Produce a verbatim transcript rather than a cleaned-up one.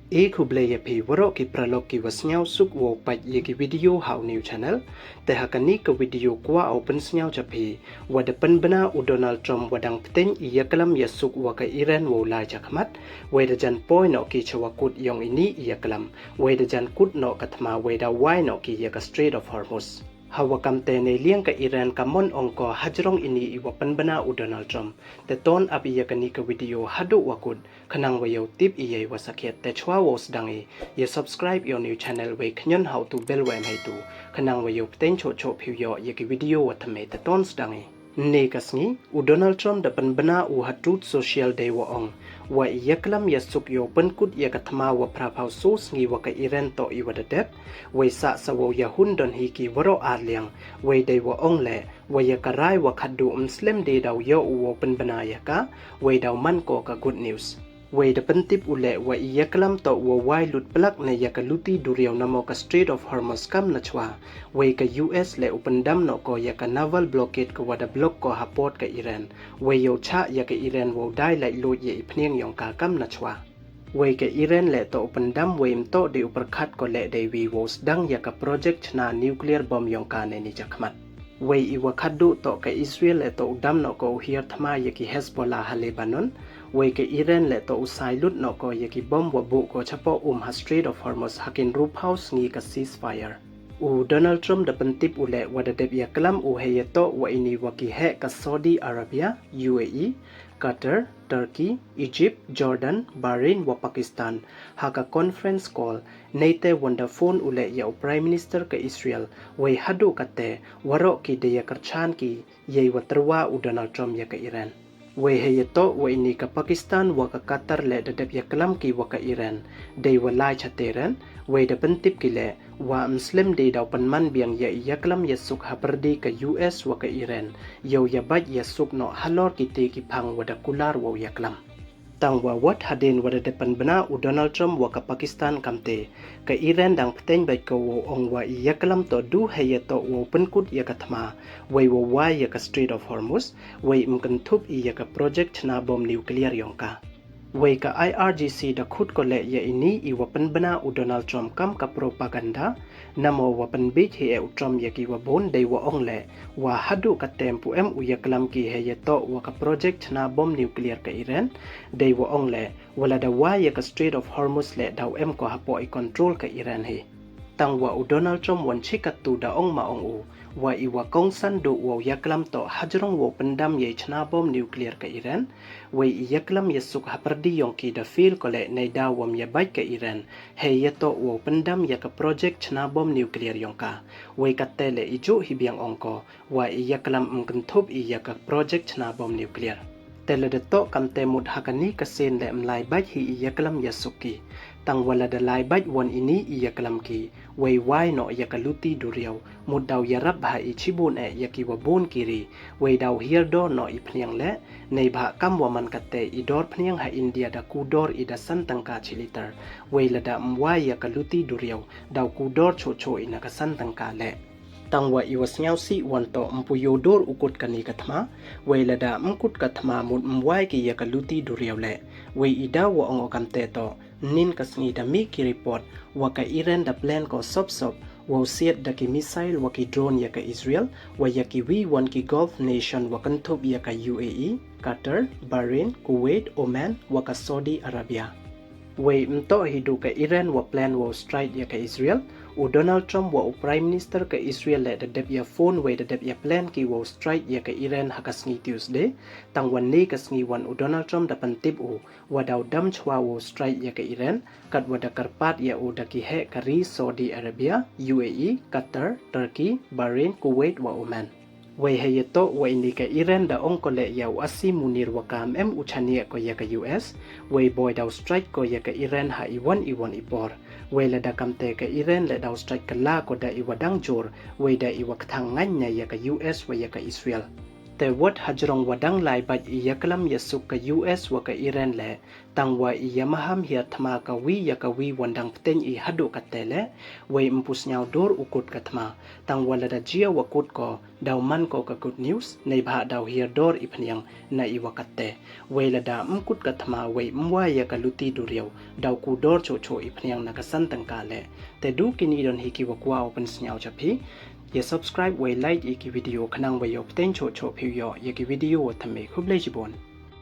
E khublei ïa phi waroh ki paralok ki wa sngewsuk wow peit ïa ki video ha u new channel. Te ha kani ka video kwah u pynsngew cha phi, wa da pynbna u Donald Trump wa dang pteng i ïaklam ïasuk wa ka Iran wow lai chakhmat, wei da jan poi noh ki cha wa kut yong ini i ïaklam, wei da jan kut noh ka thma wei da wai noh ki ïa ka Strait of Hormuz. Ha wa kam te nei liang ka Iran ka mon ong ko hajrong ini i wa pynbna u Donald Trump. Te ton ap ïa kani ka video haduh wa kut, khnang wa yoh tip ïa i wa sakhiat. Te chwa wow sdang i, ïa subscribe ïa u new channel wei khñion ha u tu bell wa em hei tu, khnang wa yoh pteng choh choh phi u yoh ïa ki video wa thymmai. Te ton sdang i. Ni ka sngi, u Donald Trump da pynbna u ha Truth Social dei wa ong, wa i ïaklam ïasuk yow pynkut ïa ka thma wa phra phaw so sngi wa ka Iran toh i wa da dep, wei sa sa wow ïa hun don hi ki waroh ar liang, wei dei wa ong le, wa ïa ka rai wa khadduh ym slem de daw yoh u wow pynbna ïa ka, wei daw man ko ka good news. Wei da pyntip u le wa i ïaklam toh wa wai lut plak ne ïa ka luti duriaw namo ka Strait of Hormuz kam na chwa. Wei ka U S le u pyndam noh ko ïa ka naval blockade ka wa da block ko ha port ka Iran. Wei yow chah ïa ka Iran wow dai lait lut ïa i phniang yong ka kam na chwa. Wei ka Iran le toh u pyndam wei ym toh de u pyrkhat ko le dei wi wow sdang ïa ka project chna nuclear bomb yong ka ne ni chakhmat. Wei i wa khadduh toh ka Israel le toh u dam noh ko u hiar thma ïa ki Hezbollah ha Lebanon. Wei ka Iran le toh u sai lut noh ko ïa ki bomb wa buh ko chapoh um ha Strait of Hormuz ha kin rup haw sngi ka ceasefire. U Donald Trump da pyntip u le wa da dep ïaklam u hei ïa toh wa ini wa ki heh ka Saudi Arabia, U A E, Qatar, Turkey, Egypt, Jordan, Bahrain wa Pakistan ha ka conference call. Neite wan da phone u le ïa u Prime Minister ka Israel, wei haduh kate waroh ki da ïa kyrchan ki ïa i wa tyrwa u Donald Trump ïa ka Iran. Wei hei ïa toh wa ini ka Pakistan wa ka Qatar le da dep ïaklam ki wa ka Iran dei wa lai cha Tehran. Wei da pyntip ki le wa ym slem de daw pynman biang ïa i ïaklam ïasuk ha pyrdi ka U S wa ka Iran, yow ïa bait ïasuk noh halor kite ki phang wa da kular wow ïaklam. Tang wa wat hadien wa da dep pynbna u Donald Trump wa ka Pakistan kamte, ka Iran dang pteng bait ko wow ong wa i ïaklam toh du hei ïa toh wow pynkut ïa ka thma, wei wow wai ïa ka Strait of Hormuz, wei ym kynthup i ïa ka project chna bomb nuclear yong ka. Wei ka I R G C da khut ko le ïa ini i wa pynbna u Donald Trump kam ka propaganda, namo wa pynbit hi e u Trump ïa ki wa bun dei wa ong le, wa haduh kate ym pu em u ïaklam ki hei ïa toh wa ka project chna bomb nuclear ka Iran, dei wa ong le, wa la da wai ïa ka Strait of Hormuz le daw em ko hapoh i control ka Iran hi. Tang wa u Donald Trump wan chi katu da ong ma ong u, wa i wa kongsan duh wow ïaklam toh hajrong wow pyndam ïa i chna bomb nuclear ka Iran. Wei i ïaklam ïasuk ha pyrdi yong ki da feel ko le nei daw wam ïa bait ka Iran hei ïa toh wow pyndam ïa ka project chna bomb nuclear yong ka. Wei kate le i juh hi biang ong ko, wa i ïaklam ym kynthup i ïa ka project chna bomb nuclear. Te la da toh kamte mut ha kani ka sien le ym lai bait hi i ïaklam ïasuk ki. Tang wa la da lai bait wan ini i ïaklam ki, wei wai noh ïa ka luti duriaw, mut daw ïarap ha i chibun e ïa ki wa bun ki ri, wei daw hiar dor noh i phniang le, nei bha kam wa man kate i dor phniang ha India da ku dor i da san tyngka chi liter, wei la da ym wai ïa ka luti duriaw, daw ku dor choh choh i na ka san tyngka le. Tang wa i wa sngewsih wan toh ym pu ïoh dor u kut kani ka thma, wei la da ym kut ka thma mut ym wai ki ïa ka luti duriaw le. Wei i daw wa ong o kamte toh, nin ka sngi da mih ki report, wa ka Iran da plan ko sop sop, wow siat da ki missile wa ki drone ïa ka Israel, wa ïa ki wi wan ki Gulf nation wa kynthup ïa ka U A E, Qatar, Bahrain, Kuwait, Oman, wa ka Saudi Arabia. Wei ym toh hi du ka Iran wa plan wow strike ïa ka Israel, u Donald Trump wa u Prime Minister ka Israel le da dep ïa phone wei da dep ïa plan ki wow strike ïa ka Iran ha ka sngi Tuesday. Tang wan ni ka sngi wan u Donald Trump da pyntip u, wa daw dam chwa wow strike ïa ka Iran, kat wa da kyrpad ïa u da ki heh ka ri Saudi Arabia, U A E, Qatar, Turkey, Bahrain, Kuwait wa Oman. Wei hei ïa toh wa ini ka Iran da ong ko le ïa u Asim Munir wa kam em u chaniah ko ïa ka U S, wei boi daw strike ko ïa ka Iran ha i wan i wan i por. Wei la da kamte ka Iran le daw strike ka la ko da i wa dang jur, wei da i wa kthang ngain na ïa ka U S wa ïa ka Israel. Te wat hajrong wa dang lai bait i ïa klam ïa suk ka U S wa ka Iran le, Tang wa i ya maham hiar thma ka wi ya ka wi wan dang pteng i haduh katte le, wei mpu sniaw dor u kut ka thma. Tang wa lada jia wa kut ko, daw man ko ka good news, nei bha daw hiar dor i phniang na i wa katte. Wei lada mkut ka thma wei mwa ya ka luti duriaw, daw ku dor cho cho i phniang na ka san tangka le. Te du kini don hi ki wa kwah u pynsniaw cha phi. Ya subscribe wei like i ki video khnang wei yoh pteng cho cho phi yoh ya ki video wa thymme. Khublei chibon.